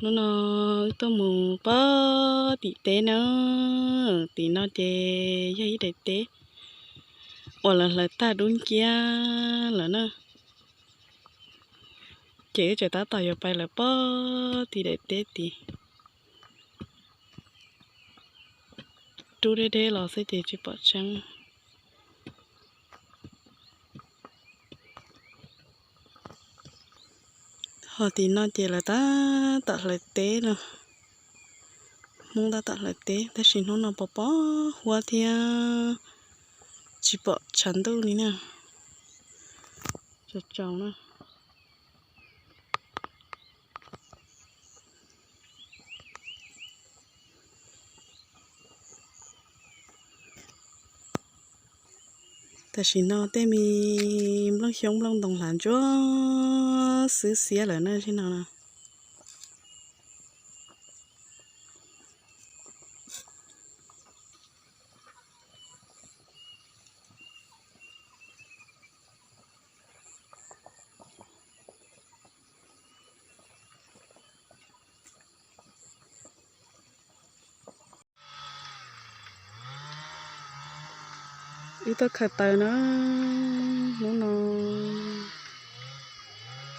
Hnub no wb tuaj mus pog tim teb na. Tim no ces yog ib daim teb uas lawv hlawv tag dub nciab lawm na. Ces wb tseem tab tom yuav pais lawm pog tim daim teb tid. Rub deb deb los xwb ces tsis pom tseeb. Ho tim no ces lawv tab tom hlawv teb no. Hmoob tab tom hlawv teb tab sis hnub no pos pos huab thiab tsis pom tshav ntuj li na. Tsaus tsaus na. Tam sim no tej me nplooj xyoob nplooj ntoos hlav ntsuab xwb xiab lawm na, zim no na. Wb tuaj khaws taws na, hnub no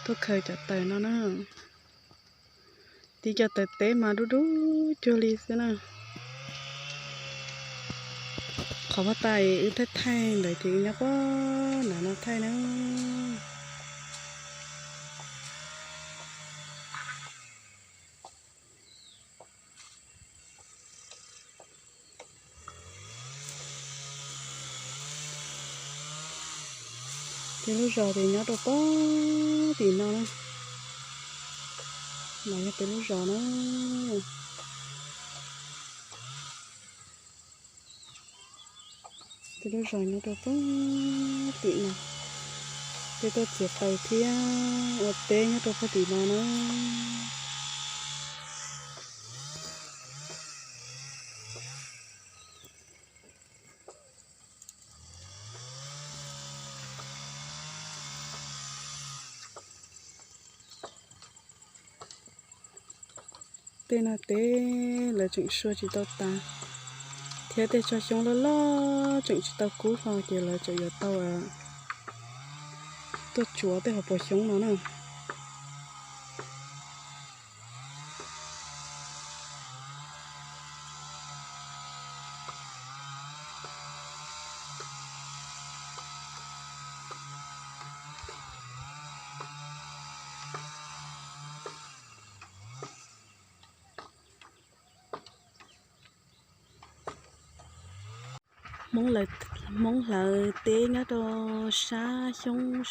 tuaj khaws cov taws no na. Tib cov taws teb mas dub dub cuag li xwb na. Qhov pab tais wb thaij thaij ntawd ces wb nyob pog nram no thaij na. Peb lub zos ces nyob rau pog tim no na. No yog peb lub zos na. Peb lub zos nyob rau pog tim no. Peb tuaj txiav taws thiab ua teb nyob rau pog tim no na. Tej no teb lawv tseem sua tsis tau tas, thiab tej tsob xyoob loj loj tseem tsis tau kub hlo ces lawv tseem yuav tau tuaj tsuav tej hauv paus xyoob no na. Hmoob hlawv teb nyob rau sab xyoob,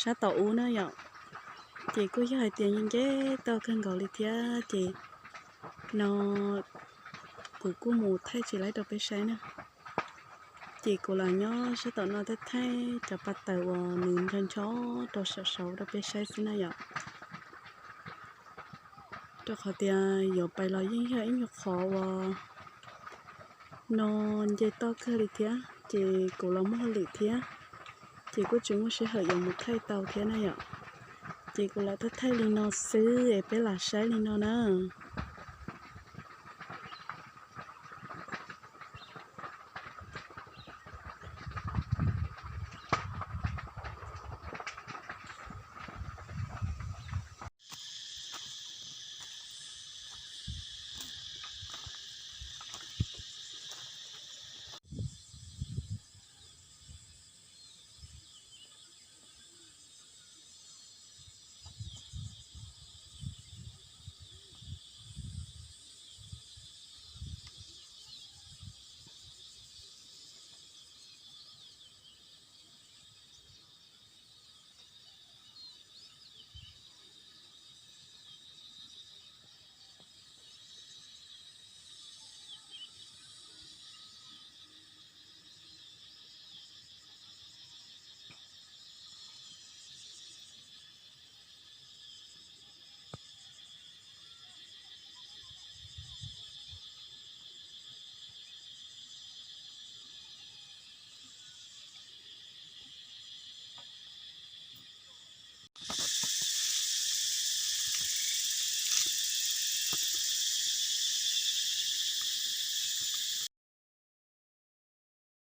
sab tom ub na yom. Ces kuj yog hais tias nce tau kawg nkaus li thiab ces no kuv kuj mus thaij tsis laib rau peb saib na. Ces kuv los nyob sab tom no thaij thaij cov pab taws uas nws ncho ncho rau saum saud rau peb saib xwb na yom. Rau qhov tias yuav pais los yeej yog ib nyuag qhov uas no nce toj kawg li thiab ces kuv los muaj hauj lwm thiab, ces kuj tsis muaj sij hawm yuav mus thaij tau thiab na yom. Ces kuv los thaij thaij li no xwb es peb los saib li no na.